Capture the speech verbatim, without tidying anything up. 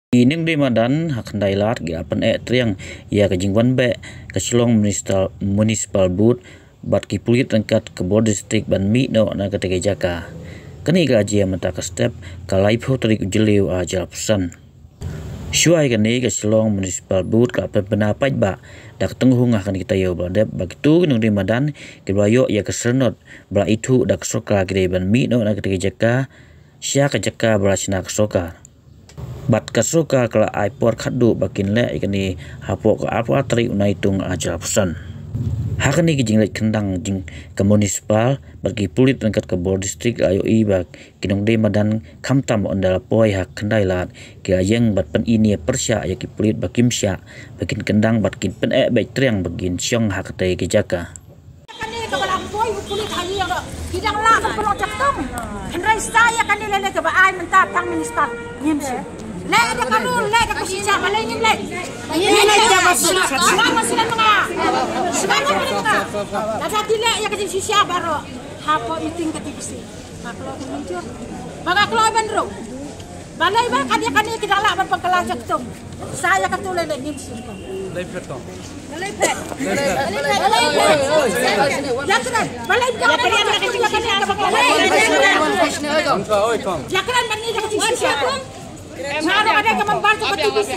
Ki nongdie madan ha Khyndai Lad ki la pyneh triang ïa ka jingwan beh ka Shillong Municipal, Municipal Board bad ki pulit ryngkat ka bor district ban mih noh na kata ka jaka. Kane ka la jia mynta ka step ka laiphew tarik u Jylliew ar hajar arphew san. Shuwa ïa kane ka Shillong Municipal Board ka la pynbna paidbah da ka tynghung ha kane ka taïew ba la dep ba kito ki nongdie madan kiba la ïoh ïa ka syrnod ba la ithuh da ka sorkar ki dei ban mih noh na kata ka jaka sha ka jaka ba la shna ka sorkar. Bad ka sorkar ka la ai por khatduh ba kin leh ïa kane hapoh ka arphew ar tarik u Naitung ar hajar arphew san. Ha kane ka jingleit khyndang jong ka municipal bad ki pulit ryngkat ka bor district la ïohi ba ki nongdie madan khamtam ynda la poi ha Khyndai Lad ki la ïeng bad pyni ïa pyrshah ïa ki pulit ba kim shah ba kin kyndang bad kin pyneh beit triang ba kin shong ha katei ka jaka. Kane kaba la poi u pulit ha ïing ruh ki dang lah ban pynlong jaktung. Hynrei sa ïa kane lei lei kaba ai mynta tang minister ngim shim. Leh da ka rule, leh da ka shisha, balei ngim leh? Ngim leh da ka shisha. Shuwa ma shisha ma nga. Shuwa ma shisha ma nga. Lada ki leh ïa ka jingshisha baroh hapoh meeting ka T B C. Ba ka kloi ban mynjur. Ba ka kloi ban rung. Balei ba ka dei kane ki dang lah ban pynkylla jaktung. Sa ïa katu lei lei ngim shim. Lei phet kong. Lei phet. Lei phet. Ïa kren. Balei ba ka dei kane ki dang lah ban pynkylla jaktung. Ïa kren ban ni ka jingshisha. Nga ruh ka dei ka member jong ka T B C.